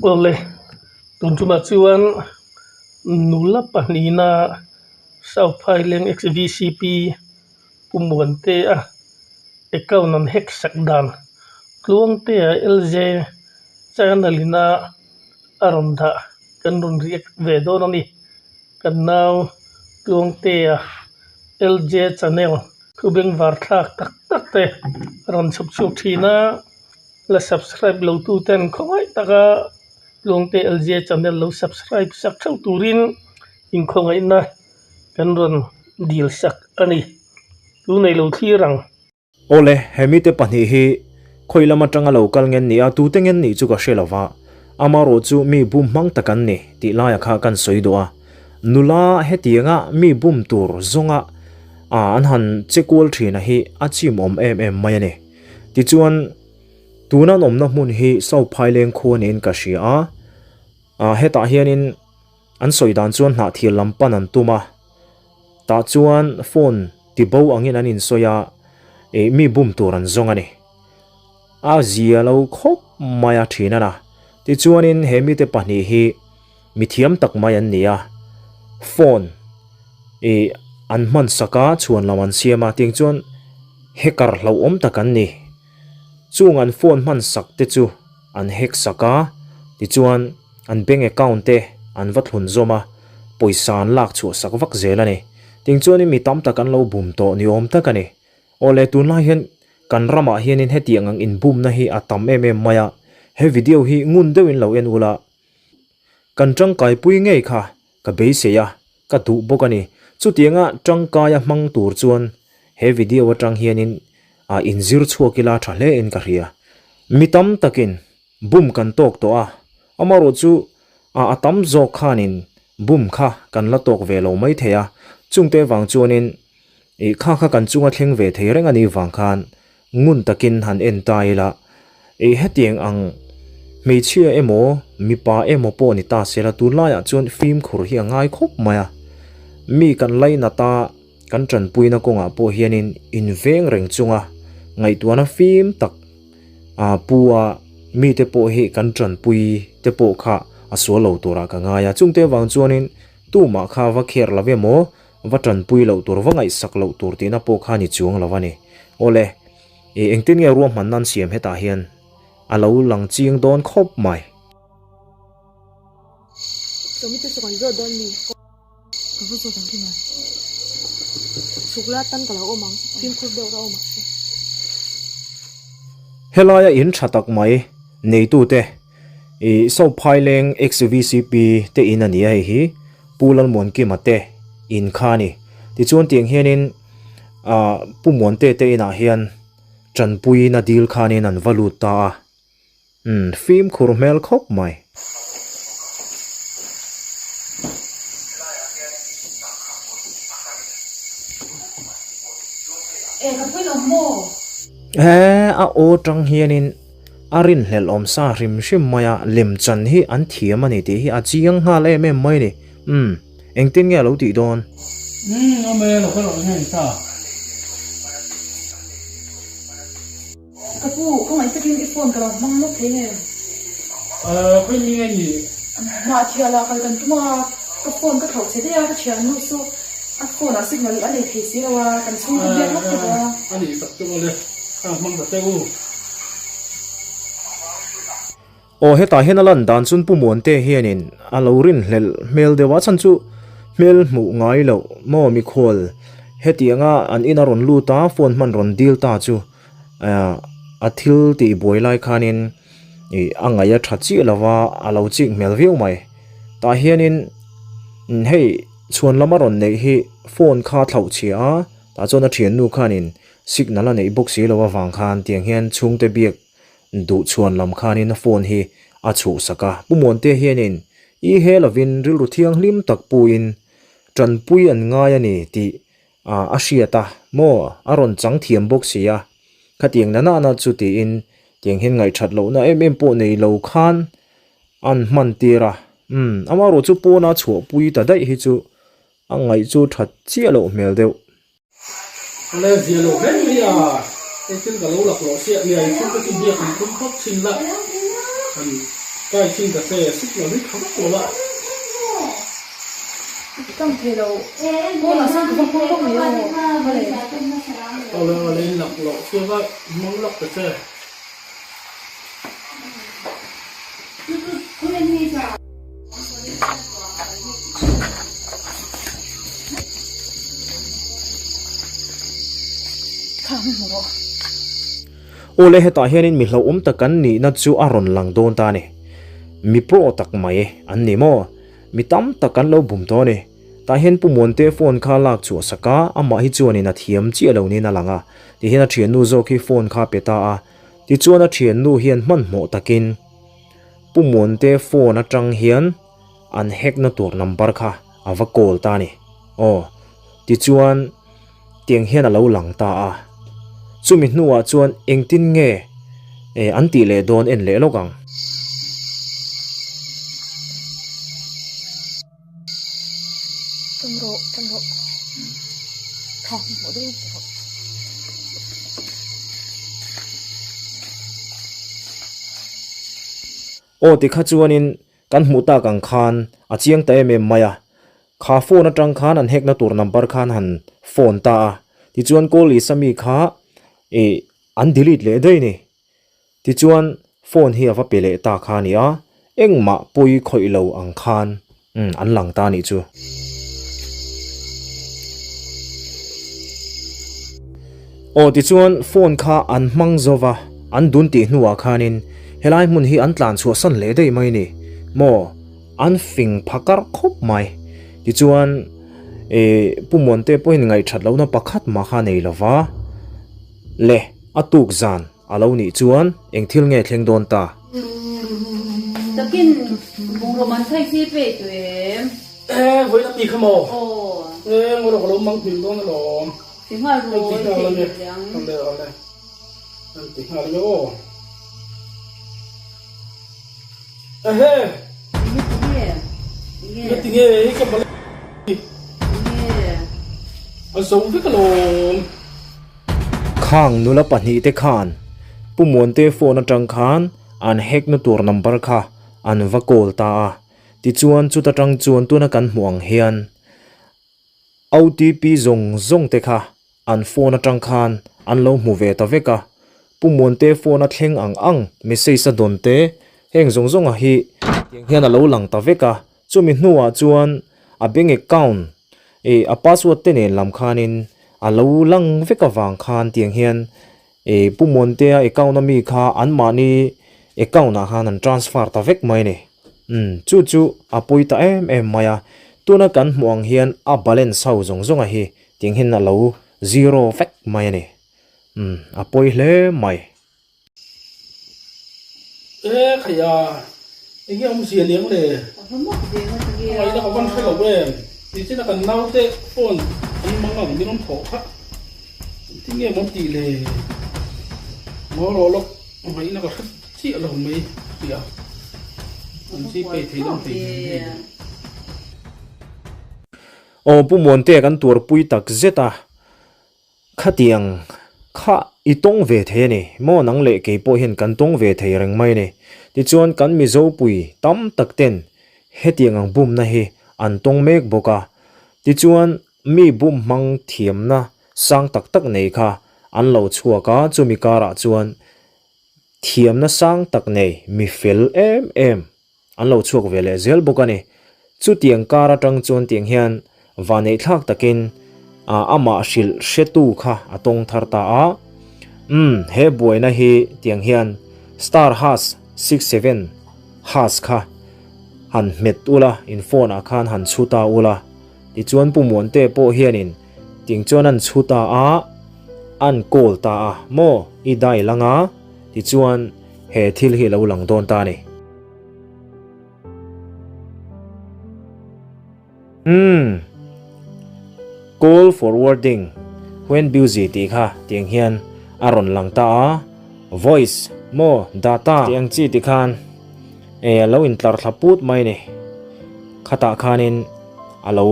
Awle tun tumah chuan nula pahnihna South Phaileng XVCP Pu Muantea account an hack sak dan Tluangtea LJ channel ina a rawn dah kan rawn react ve dawn a ni. Kan nau Tluangtea LJ channel thu bengvar thlak tak tak te a rawn chhawp chhuak thin a. La subscribe lo tu ten khawngaih taka Tluangte LJ channel lo subscribe sak theuh turin inkhawngaihna kan rawn dil sak a ni. Tunei lo thlir ang. Awle, he mite pahnih hi khawi lam atanga lo kal ngen ni a, tute ngen nih chu ka hre lo va, amarawh chu mi bum hmang tak an ni tih laia kha kan sawi duh a. Nula hetianga mi bum tur zawnga an han che kual thina hi a chimawm em em mai a ni. Tichuan, tuna an awmna hmun hi South Phaileng khua niin ka hria a, ah hetah hianin an sawi dan chuan hnahthir lam pan an tum a, tah chuan phone ti bo angin an insawi a, ih mi bum tur an zawng a ni. A zia lo khawp mai a thin a na. Tichuanin he mite pahnih hi mithiam tak mai an ni a, phone ih an hman sak a, chhuan lam an siam a, tiang chuan hacker hlauhawm tak an ni. Chung an phone hman sak te chu an hack sak a, tichuan an bank account te an va thlun zawm a, pawisa an lak chhuah sak vak zel a ni. Tiang chuanin mi tam tak an lo bum tawh ni awm tak a ni. Awle tunlai hian kan ramah hianin hetiang ang inbumna hi a tam em em mai a, he video hi ngun deuhin lo en ula, kan tangkaipui ngei kha ka beisei a, ka duh bawk a ni. Chutianga tangkaia hmang tur chuan he video atang hianin a inzir chhuak ila tha hle in ka hria. Mi tam takin bum kan tawk tawh a, amarawh chu a a tam zawk khanin bum kha kan la tawk ve lo mai thei a, chungte vang chuanin Ih kha kha kan chunga thleng ve thei reng a nih vang khan ngun takin han en ta ila, ih hetiang ang hmeichhia emaw mipa emaw pawh ni ta sela tunlaiah chuan fimkhur hi a ngai khawp mai a, mi kan lainat a kan tanpuina kawngah pawh hianin inveng reng chunga ngaihtuahna fim tak ah pu a mite pawh hi kan tanpui te pawh kha a sual lo turah ka ngai a, chungte vang chuanin tumah kha va kher lo emaw Va tanpui loh tur, va ngaihsak loh tur tihna pawh kha ni chuang lo a ni. Awle, i engtin nge ruahmanna an siam hetah hian a lo lang chiang dawn khawp mai. Sawmite saw kan zawt dawn mi? Ka va zawt ang khi mai. Chhuk la tan ka lo awm ang, fimkhur deuh ra awm ang che. Helaia in tha tak mai neitute I Sophaileng ex-VCP te in a ni a hei hi Pu Lalmuankima te in kha a ni. Tichuan tiang hianin ah Pu Muante te inah hian tanpuina dil khanin an va lut ta a. Umm fimkhur hmel khawp mai. He a aw tang hianin A rinhlelh awm sa hrim hrim mai a, lemchan hi an thiam a ni tih hi a chiang nghal em em mai a ni. Umm, engtin nge a lo tih dawn? Umm, awm e, lo kal rawh nge ta. Ka pu, khawngaih takin i phone ka lo hmang lawk thei nge? Ahh, khawi mi nge ni? Hnah thial ah kal kan tum a, ka phone ka thlauh che daih a, ka thiannu chu a phone ah signal a nei thei si lo a, kan chhungte biak lawk ta bawk a. A nih tak chu awle, kha hmang ta che u. Aw hetah hian a lan dan chuan Pu Muante hianin a lo rinhlelh hmel deuh a, a chhan chu hmel hmuh ngai loh maw mikhual hetianga an in a rawn lut a, phone hman rawn dil ta chu a thil tih buai lai khanin ih a ngaih a tha chiah lo va, a lo chik hmel viau mai. Tah hianin hei chhuan lam a rawn neih hi phone kha a thlauh chhia a, tah chuan a thiannu khanin Signal a neih bawk si lo avang khan tiang hian chhungte biak duh chhuan lam khanin a phone hi a chhuhsak a. Pu Muante hianin i he lovin rilru thianghlim tak puin tanpui an ngai a ni tih a hriat a maw a rawn chang thiam bawk si a. Khatiang na nana chu tiin tiang hian ngaihthat lohna em em pawh nei lo khan an hman tir a. Umm amaherawhchu pawna chhuahpui ta daih hi chu a ngaih chu that chiah loh hmel deuh. Awle zia lo hle mai a, hei thil ka lo lak lawh chiah nia i chhungte chu biak an tum phawt thin la, han Kai chin ta che signal hi tha vak lo a. Tang thei lo pawnah sawn ka va hmang vak mai aw mawle. Awle awle in lak loh chu va hmang lak ta che. Kha hmu rawh. Awle hetah hianin mi hlauhawm tak an nihna chu a rawn lang dawn ta a ni. Mi pro tak mai an ni maw? Mi tam tak an lo bum tawh a ni. Tah hian Pu Muante phone kha lak chhuah sak a, amah hi chuanin a thiam chiah lo niin a lang a. Tihian a thiannu zawk hi phone kha a pe ta a. Tichuan a thiannu hian hmanhmawh takin Pu Muante phone atang hian an hack na tur number kha a va call ta a ni. Aw, tichuan tiang hian a lo lang ta a. Chumi hnuah chuan engtin nge an tih leh dawn en leh lawk ang. Tang rawh, tang rawh. Tha hmuh dawn tih rawh. Aw tikha chuanin kan hmuh tak ang khan a chiang ta em em mai a. Kha phone atang khan an hack na tur number khan han phone ta a. Tichuan call list ami kha ih an delete leh daih a ni. Tichuan phone hi a va pe leh ta kha a ni a, engmah pawi khawih lo ang khan an lang ta a nih chu. Aw tichuan phone kha an hmang zo va, an dun tih hnuah khanin helai hmun hi an tlan chhuahsan leh daih mai ni maw, an fing pha karh khawp mai. Tichuan ih Pu Muante pawhin ngaihthat lohna pakhat mah kha a nei lo va, le a tuk zan A lo nih chuan eng thil nge thleng dawn ta? Takin bungraw man thai si pe tu em? E, vawiin a mi kha maw? Aw. E, ngaw rawh ka lo mang hmil dawn alawm. Ti nghal rawh, i theih nghet leh ang. Awle, awle. An ti nghal ange aw. Ehe! Enge ti nge? Enge? Enge ti nge? Hei ka bal. Enge? A zo vek alawm. Khang nula pahnihte khan Pu Muante phone atang khan an hack na tur number kha an va call ta a, tichuan chuta tang chuan tuna kan hmuh ang hian OTP zawng zawng te kha an phone atang khan an lo hmu ve ta vek a, Pu Muante phone a thleng ang ang message a dawn te heng zawng zawng a hi tiang hian a lo lang ta vek a, chumi hnuah chuan a bank account Ih a password te nen lam khanin a lo lang vek avang khan tiang hian ih Pu Muantea account ami kha anmahni account ah khan an transfer ta vek mai a ni. Umm chu chu a pawi ta em em mai a, tuna kan hmuh ang hian a balance ho zawng zawng a hi tiang hian a lo zero vek mai a ni. Umm a pawi hle mai. E khaia, enge awmzia liang le? Khawngaihna ka van hre lo em? Nichin a kan naute phone an mang ang min rawn thawh kha. Engtin nge maw tih le? Maw rawh lawk, khawngaihna ka hre chiah lo mai tih a an chi pei thei dawn thei hmel hei. Aw Pu Muantea kan tuarpui tak zet a. Khatiang kha i tawng ve thei a ni maw? Nang leh kei pawh hian kan tawng ve thei reng mai a ni. Tichuan kan Mizopui tam tak ten hetiang ang bumna hi an tawng mek bawk a. Tichuan mi bum hmang thiamna sang tak tak nei kha an lo chhuak a, chumi karah chuan thiamna sang tak nei mi fel em em An lo chhuak ve leh zel bawk a ni. Chutiang kar atang chuan tiang hian vaneihthlak takin amah hrilh hretu kha a tawng thar ta a. Umm, he buaina hi tiang hian star hash 67 hash kha han hmet ula, in phone ah khan han chhu ta ula. Tichuan Pu Muante pawh hianin tiang chuan an chhu ta a, an call ta a, maw i dial anga tichuan he thil hi a lo lang dawn ta a ni. Umm. Call forwarding when busy tih kha tiang hian a rawn lang ta a, voice maw data tih ang chi ti khan e a lo intlar thla put mai a ni. Khatah khanin a lo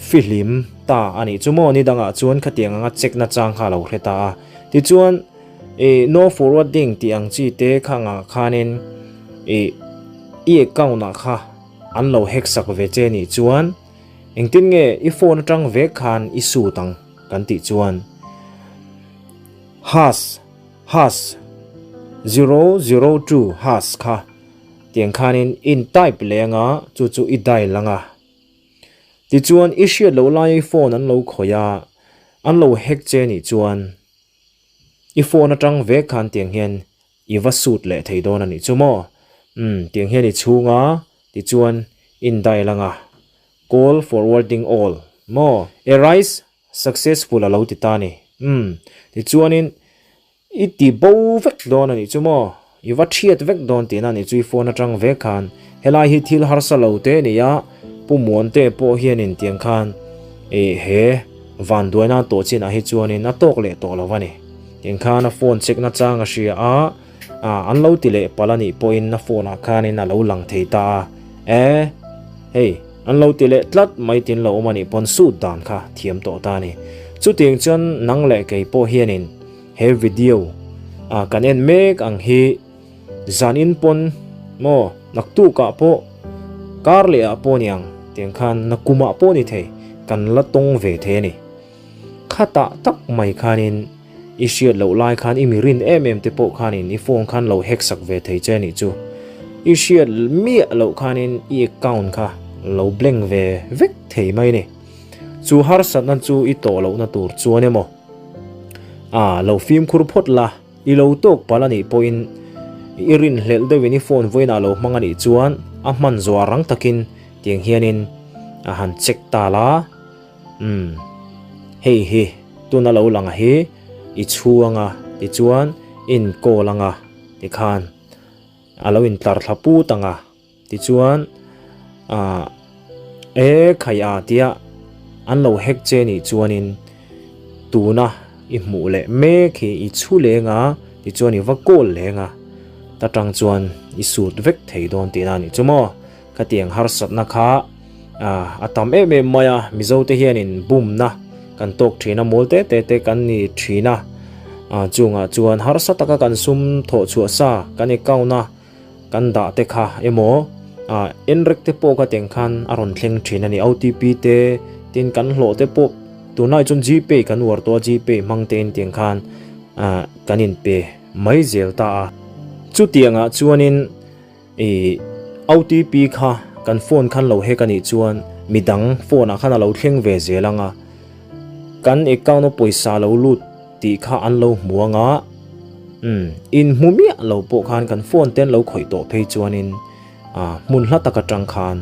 fihlim ta a nih chu maw ni dangah chuan khatiang anga check na chang kha a lo hre ta a. Tichuan. Ih no forwarding tih ang chi te kha ngah khanin I i account ah kha an lo hack sak ve che nih chuan engtin nge i phone atang vek khan i sut ang kan tih chuan hash hash 002 hash kha tiang khanin in type leh anga chu chu i dial anga tichuan i hriat loh laia i phone an lo khawih a an lo hack che nih chuan i phone atang vek khan tiang hian I va sut leh thei dawn a nih chu maw? Umm, tiang hian i chhung a, tichuan in dial anga, call forwarding all, maw? Arise successful a lo ti ta ni. Umm, tichuanin i ti bo vek dawn a nih chu maw? I va thiat vek dawn tihna a nih chu i phone atang vek khan. Helai hi thil harsa lo te a ni a, Pu Muante pawh hianin tiang khan ih he vanduaina tawh chinah hi chuanin a tawk leh tawh lo a ni. Tiang khan a phone check na chang a hria a, ah an lo ti leh palh a nih pawhin a phone ah khanin a lo lang thei ta a, e hei an lo ti leh tlat mai tin lo awm a nih pawn suit dan kha thiam tawh ta a ni. Chutiang chuan nang leh kei pawh hianin he video ah kan en mek ang hi zan in pawn maw naktuk ah pawh kar leh ah pawh niang tiang khan nakum ah pawh ni thei kan la tawng ve thei a ni. Khatah tak mai khanin i hriat loh lai khan i mi rin em em te pawh khanin i phone khan lo hack sak ve thei che a nih chu. I hriat miah loh khanin i account kha lo blank ve vek thei mai a ni. Chu harsatna chu i tawh lohna tur chuan emaw a lo fimkhur phawt la, i lo tawk palh a nih pawhin i rinhlelh deuhin i phone vawiinah lo hmang a nih chuan a hman zuah rang takin tiang hianin a han check ta la. Umm, hei hi tuna lo lang hi i chhu anga tichuan i inkawl anga tikhan a lo intlar thla put anga tichuan ah e khai a tia an lo hack che nih chuanin tuna i hmuh leh mek hi i chhu leng a tichuan i va kawl leng a ta tang chuan i sut vek thei dawn tihna a nih chu maw. Khatiang harsatna kha a tam em em mai a, Mizo te hianin bumna kan tawk thin a, mawl te te te kan ni thin a, chungah chuan harsa taka kan sum thawh chhuah sa kan account a kan dah te kha emaw enrek te pawh khatiang khan a rawn thleng thin a ni, OTP te tin kan hlawh te pawh tunlai chuan Gpay kan uar tawh a, Gpay hmang tein tiang khan kan inpe mai zel ta a, chutiangah chuanin. I OTP kha kan phone khan lo hack a nih chuan midang phone ah khan a lo thleng ve zel ang a, kan account a pawisa lo lut tih kha an lo hmu ang a, umm inhmu miah lo pawh khan kan phone te an lo khawih tawh phei chuanin ah hmun hla tak atang khan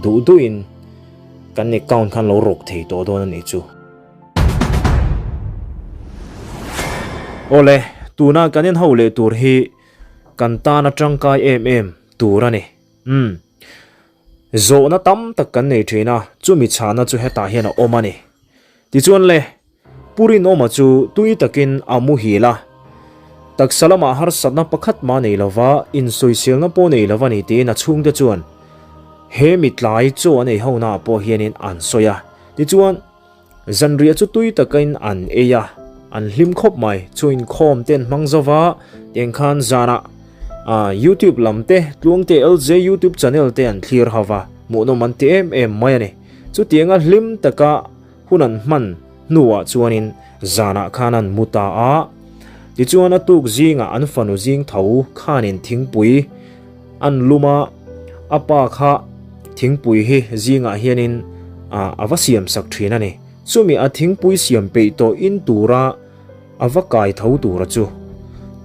duh duhin kan account khan lo rawk thei tawh dawn a nih chu. Awle, tuna kan inho leh tur hi Kan tana tangkai em em tur a ni. Umm. Zawhna tam tak kan nei thin a, chumi chhahna chu hetah hian a awm a ni. Tichuan le, Pu Rinawma chu tui takin a muhil a. Taksa lamah harsatna pakhat mah nei lova, insawiselna pawh nei lova ni tiin a chhungte chuan he mitlai chaw an ei honaah pawh hianin an sawi a. Tichuan. Zanriah chu tui takin an ei a, an hlim khawp mai. Chu inkhawm te an hmang zo va, tiang khan zanah YouTube lam te, Tluangte LJ YouTube channel te an thlir ho va, hmuhnawm an ti em em mai a ni. Chutianga hlim taka hun an hman hnuah chuanin zanah khan an mu ta a, tichuan a tuk zingah an fanu zing tho khanin thingpui an lum a, a pa kha thingpui hi zingah hianin a va siam sak thin a ni. Chumi a thingpui siam peih tawh in tura a va kai tho tura chu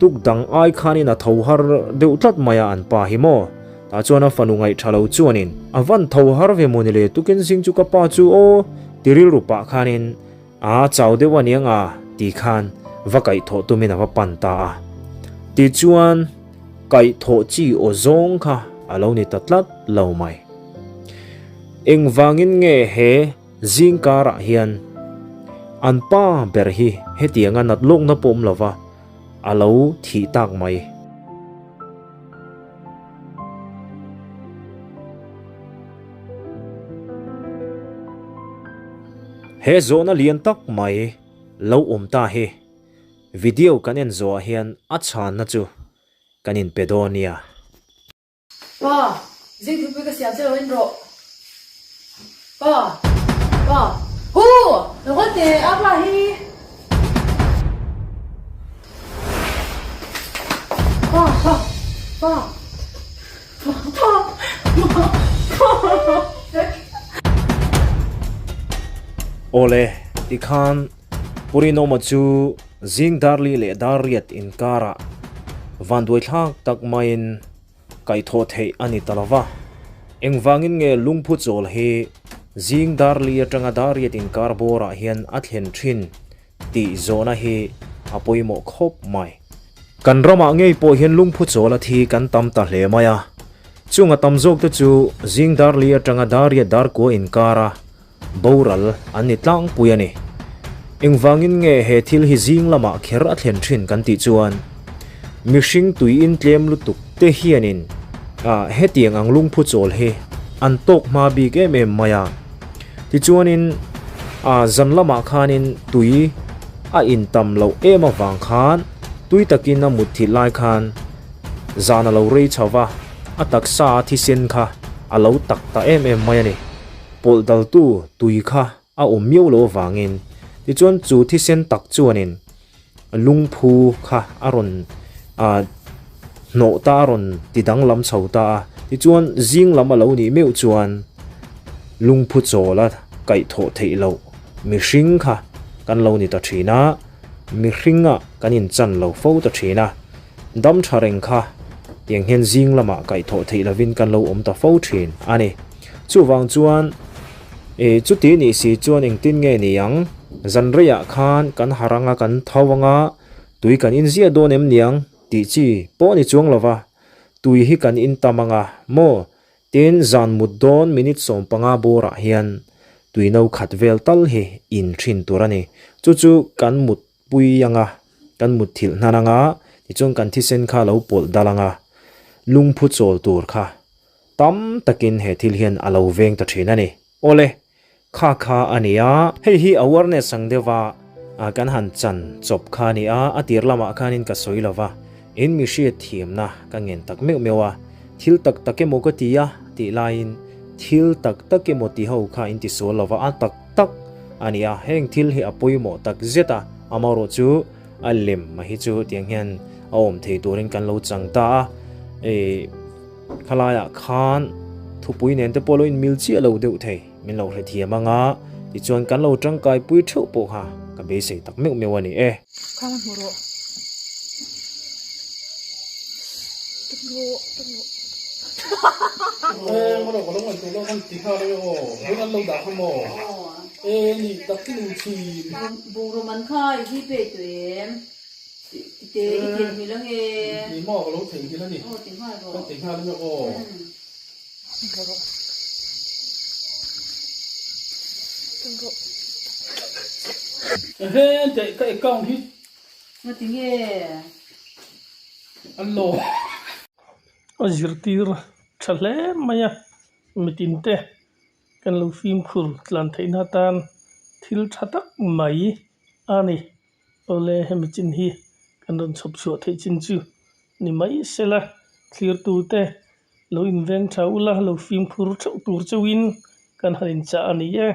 tuk dang ai khanin a tho har deuh tlat mai a an pa hi maw? Tah chuan a fanu ngaih tha lo chuanin a van tho har ve maw ni le tukin zing chu ka pa chu aw ti rilru pah khanin A chau deuh a niang a ti khan va kaihthawh tumin a va pan ta a. Tichuan, kaihthawh chi aw zawng kha a lo ni ta tlat lo mai. Engvangin nge he zing karah hian an pa ber hi hetianga nat lawkna pawh awm lova a lo thih tak mai? He zawhna lian tak mai lo awm ta hi video kan en zawhah hian a chhanna chu kan inpe dawn nia. Pa, zing thupui ka siam che lo en rawh. Pa, pa, hu! Lo haw teh a pa hi. Pa, pa, pa, pa, pa, pa, pa. Awle, tikhan Purinawma chu zing darli leh darriat inkarah vanduaithlak tak maiin kaihthawh theih a ni ta lo va. Engvangin nge lungphu chawl hi zing darli atanga darriat inkar bawrah hian a thlen thin tih zawhna hi a pawimawh khawp mai. Kan ramah ngei pawh hian lungphu chawl a thi kan tam ta hle mai a. Chung a tam zawkte chu zing darli atanga darriat darkua inkara Boral an ni tlangpui a ni. Engvangin nge he thil hi zing lamah kher a thlen thin kan tih chuan mihring tui in tlem lutuk te hianin ah hetiang ang lungphu chawl hi an tawk hma bik em em mai a. Tichuanin ah zan lamah khanin tui a in tam loh em avang khan tui takin a mut thilh lai khan zan a lo rei chho va, a taksa a thisen kha a lo tak ta em em mai a ni. Pawlh daltu tui kha a awm miau lo avangin tichuan chu thisen tak chuanin lungphu kha a rawn ah hnawh ta a rawn ti danglam chho ta a, tichuan zing lam a lo nih meuh chuan lungphu chawl a kaihthawh theih loh mihring kha kan lo ni ta thin a, mihringa kan inchan lo fo ta thin a, dam tha reng kha tiang hian zing lamah kaihthawh theih lovin kan lo awm ta fo thin a ni. Chuvang chuan, e, chuti nih si chuan engtin nge ni ang? Zan reiah khan kan harh anga kan tho anga, tui kan inziah dawn em niang? tih chi pawh ni chuang lova, tui hi kan in tam anga maw? Tin, zan mut dawn minute 15 bawrah hian tui no khat vel tal hi in thin tur a ni. Chu chu kan mut pui anga, kan mut thilh hnan anga, tichuan kan thisen kha lo pawlh dal anga, lungphu chawl tur kha Tam takin he thil hian a lo veng ta thin a ni. Awle, kha kha a ni a. Hei hi awareness ang deuha kan han chan chawp kha a ni a, a tir lamah khanin ka sawi lo va, in mi hriat thiamna ka ngen tak meuh meuh a, thil tak tak emaw ka ti a tih laiin thil tak tak emaw ti ho kha in ti sual lo va, a tak tak a ni a, heng thil hi a pawimawh tak zet a, amaherawh chu a lem a hi chu tiang hian a awm thei turin kan lo chang ta a, ih. Khalaiah khan thupui nen te pawh lo inmil chiah lo deuh thei, min lo hrethiam anga tichuan kan lo tangkai pui theuh pawh kha ka beisei tak meuh meuh a ni e. Kha hmu rawh. Tak rawh, tak rawh. E maw ka lo ngaihtuah lo kan ti nghal ange aw, hun an lo dah kha maw? E ni tak chu nu chhin. Bungraw man kha i hi pe tawh em? Tite i theihnghilh ange. Ni maw ka lo theihnghilh a ni. Aw ti nghal rawh. Ka ti nghal ange aw. Ehe teh ka account hi. Nga ti nge? An lo. A zirtir tha hle mai a mitin te kan lo fimkhur tlan theihna atan thil tha tak mai a ni. Awle hemi chin hi kan rawn chhawp chhuah theih chin chu ni mai sela thlirtute lo inveng tha ula lo fimkhur theuh tur chauhin kan han inchah a ni e.